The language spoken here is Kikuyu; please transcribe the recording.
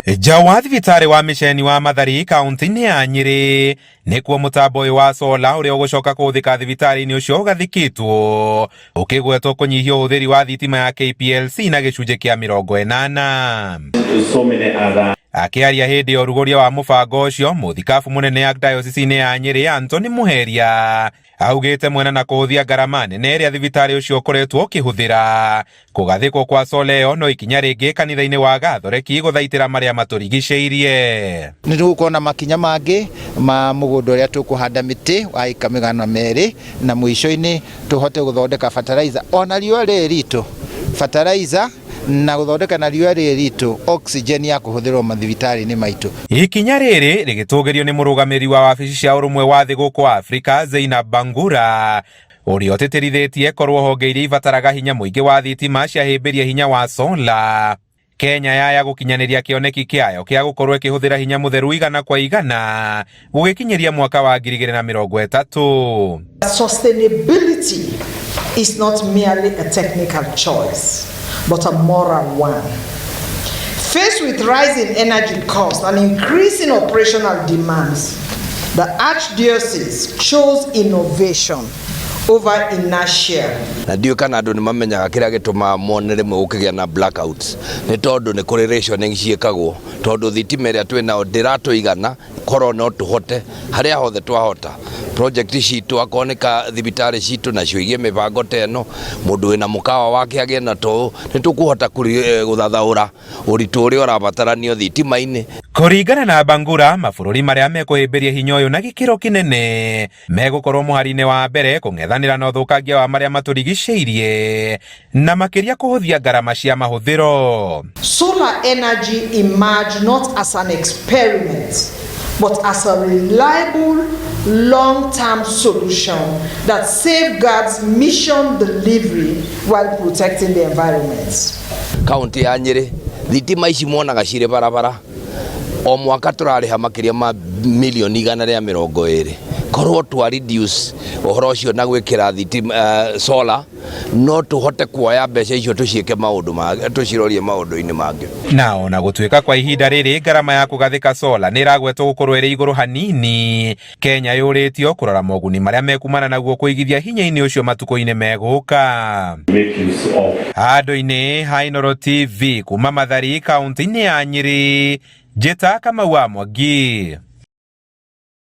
Nja wa thibitarĩ wa mĩceni wa Mathari kaunti-inĩ ya Nyĩrĩ nĩkuo mũtambo ũyũ wa sola ũrĩa ũgũcoka kũhũthĩka thibitarĩ-inĩ ũcio ũgathikĩtwo ũkĩgwetwo kũnyihia ũhũthĩri wa thitima ya KPLC na gĩcunjĩ kĩa 80. So many other Akĩaria hĩndĩ ya ũrugũria wa mũbango ũcio, mũthikabu mũnene Archdiocese-inĩ ya Nyĩrĩ Anthony Muheria augĩte mwena na kũhũthia ngarama nene ĩrĩa thibitarĩ ũcio ũkoretwo ũkĩhũthĩra. Kũgathĩkwo kwa sola ĩyo no ikinya rĩngĩ kanitha-inĩ wa Gathoreki gũthaitĩra marĩa matũrigicĩirie. Nĩ tũgũkorwo na makinya mangĩ ma mũgũnda ũrĩa tũkũhanda mĩtĩ wa ĩka 200 na mũico-inĩ tũhote gũthondeka fertilizer ona riũa rĩrĩ ritũ fertilizer na gũthondeka na riũa rĩrĩ ritũ oxygen ya kũhũthĩrwo mathibitarĩ-inĩ maitũ. Ikinya rĩrĩ rĩgĩtũgĩrio nĩ mũrũgamĩrĩri wa wabici cia ũrũmwe wa thĩ gũkũ Afrika Zainab Bangura ũrĩa ũtĩtĩrithĩtie korwo honge iria ibataraga hinya mũingĩ wa thitima ciahĩmbĩria hinya wa sola. Kenya yaya gũkinyanĩria kĩoneki kĩayo kĩa gũkorwo ĩkĩhũthĩra hinya mũtheru 100% gũgĩkinyĩria mwaka wa 2030. Sustainability is not merely a technical choice, but a moral one. Faced with rising energy costs and increasing operational demands, the Archdiocese chose innovation over inertia. Na ndiũĩ kana andũ nĩ mamenyaga kĩrĩa gĩtũmaga mone rĩmwe gũkĩgĩa na blackouts nĩ tondũ nĩ kũrĩ rationing ciĩkagwo, tondũ thitima ĩrĩa twĩ nayo ndĩratũigana. Korwo no tũhote harĩa hothe twahota project citũ, akorwo nĩ ka thibitarĩ citũ nacio igĩe mĩbango ta ĩno, mũndũ wĩna mũkawa wake agĩe na tũũ, nĩ tũkũhota gũthathaũra ũritũ ũrĩa ũrabataranio thitima-inĩ. Kũringana na Bangura, mabũrũri marĩa mekũhĩmbĩria hinya ũyũ na gĩkĩro kĩnene megũkorwo mũhari-inĩ wa mbere kũng'ethanĩra na ũthũkangia wa marĩa matũrigicĩirie na makĩria kũhũthia ngarama cia mahũthĩro. Solar energy emerged not as an experiment, but as a reliable long-term solution that safeguards mission delivery while protecting the environment. Kaunti ya Nyĩrĩ, thitima ici mwonaga cirĩ barabara, o mwaka tũrarĩha makĩria ma milioni 120. Korwo twa reduce ũhoro ũcio na gwĩkĩra thitima solar, no tũhote kuoya mbeca icio tũciĩke maũndũ mangĩ, tũcirorie maũndũ-inĩ mangĩ. Na ona gũtuĩka kwa ihinda rĩrĩ ngarama ya kũgathĩka sola nĩ ĩragwetwo gũkorwo ĩrĩ igũrũ hanini, Kenya yũrĩtio kũrora moguni marĩa mekumana naguo kũigithia hinya-inĩ ũcio matukũ-inĩ megũka. Make use of. Handũ-inĩ ha Inooro TV kuma Mathari kaunti-inĩ ya Nyĩrĩ, Njĩta Kamau wa Mwangi.